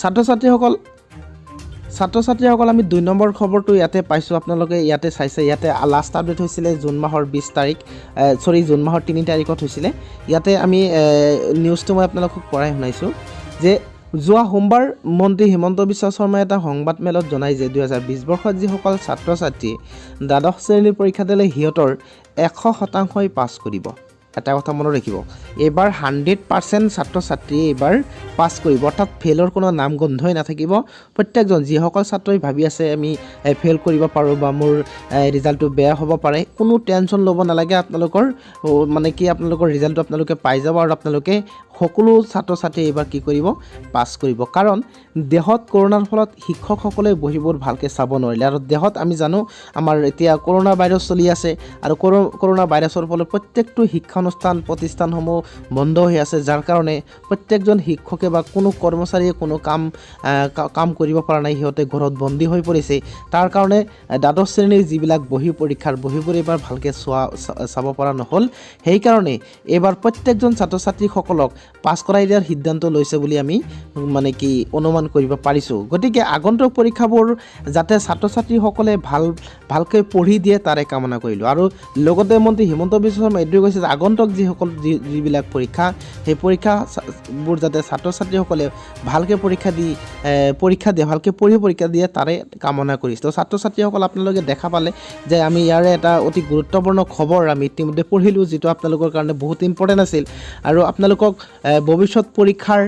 ছাত্ৰ ছাত্ৰীসকল, আমি 2 নম্বৰ খবৰটো ইয়াতে পাইছোঁ। আপোনালোকে ইয়াতে চাইছে, ইয়াতে লাষ্ট আপডেট হৈছিলে জুন মাহৰ 20 তাৰিখ, চৰি, জুন মাহৰ 3 তাৰিখত হৈছিলে। ইয়াতে আমি নিউজটো মই আপোনালোকক পঢ়াই শুনাইছোঁ যে যোৱা সোমবাৰ মন্ত্ৰী হিমন্ত বিশ্ব শৰ্মাই এটা সংবাদমেলত জনাই যে 2020 বৰ্ষত যিসকল ছাত্ৰ ছাত্ৰীয়ে দ্বাদশ শ্ৰেণীৰ পৰীক্ষা দিলে, সিহঁতৰ 100 শতাংশই পাছ কৰিব। এটা কথা মনত ৰাখিব, এইবাৰ 100% ছাত্ৰ ছাত্ৰীয়ে এইবাৰ পাছ কৰিব, অৰ্থাৎ ফেইলৰ কোনো নাম গোন্ধই নাথাকিব। প্ৰত্যেকজন যিসকল ছাত্ৰই ভাবি আছে আমি ফেইল কৰিব পাৰোঁ বা মোৰ ৰিজাল্টটো বেয়া হ'ব পাৰে, কোনো টেনশ্যন ল'ব নালাগে। আপোনালোকৰ মানে কি, আপোনালোকৰ ৰিজাল্টটো আপোনালোকে পাই যাব আৰু আপোনালোকে সকলো ছাত্ৰ ছাত্ৰীয়ে এইবাৰ কি কৰিব? পাছ কৰিব। কাৰণ দেশত কৰোণাৰ ফলত শিক্ষকসকলে বহীবোৰ ভালকৈ চাব নোৱাৰিলে আৰু দেশত আমি জানো আমাৰ এতিয়া কৰোণা ভাইৰাছ চলি আছে আৰু কৰোণা ভাইৰাছৰ ফলত প্ৰত্যেকটো শিক্ষানুষ্ঠান প্ৰতিষ্ঠানসমূহ বন্ধ হৈ আছে, যাৰ কাৰণে প্ৰত্যেকজন শিক্ষকে বা কোনো কৰ্মচাৰীয়ে কোনো কাম কৰিব পৰা নাই, সিহঁতে ঘৰত বন্দী হৈ পৰিছে। তাৰ কাৰণে দ্বাদশ শ্ৰেণীৰ যিবিলাক বহী, পৰীক্ষাৰ বহীবোৰ এইবাৰ ভালকৈ চাব পৰা নহ'ল। সেইকাৰণে এইবাৰ প্ৰত্যেকজন ছাত্ৰ ছাত্ৰীসকলক পাছ কৰাই দিয়াৰ সিদ্ধান্ত লৈছে বুলি আমি মানে কি অনুমান কৰিব পাৰিছোঁ। গতিকে আগন্তুক পৰীক্ষাবোৰ যাতে ছাত্ৰ ছাত্ৰীসকলে ভালকৈ পঢ়ি দিয়ে, তাৰে কামনা কৰিলোঁ। আৰু লগতে মন্ত্ৰী হিমন্ত বিশ্ব শৰ্মাই এইটোৱে কৈছে যে আগন্তুক যিসকল যিবিলাক পৰীক্ষা, সেই পৰীক্ষাবোৰ যাতে ছাত্ৰ ছাত্ৰীসকলে ভালকৈ পৰীক্ষা দিয়ে, ভালকৈ পঢ়ি পৰীক্ষা দিয়ে, তাৰে কামনা কৰিছোঁ। তো ছাত্ৰ ছাত্ৰীসকল, আপোনালোকে দেখা পালে যে আমি ইয়াৰে এটা অতি গুৰুত্বপূৰ্ণ খবৰ আমি ইতিমধ্যে পঢ়িলোঁ, যিটো আপোনালোকৰ কাৰণে বহুত ইম্পৰ্টেণ্ট আছিল। আৰু আপোনালোকক ভৱিষ্যত পৰীক্ষাৰ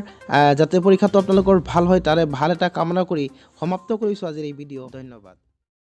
যাতে পৰীক্ষাটো আপোনালোকৰ ভাল হয়, তাৰে ভাল এটা কামনা কৰি সমাপ্ত কৰিছোঁ আজিৰ এই ভিডিঅ'। ধন্যবাদ।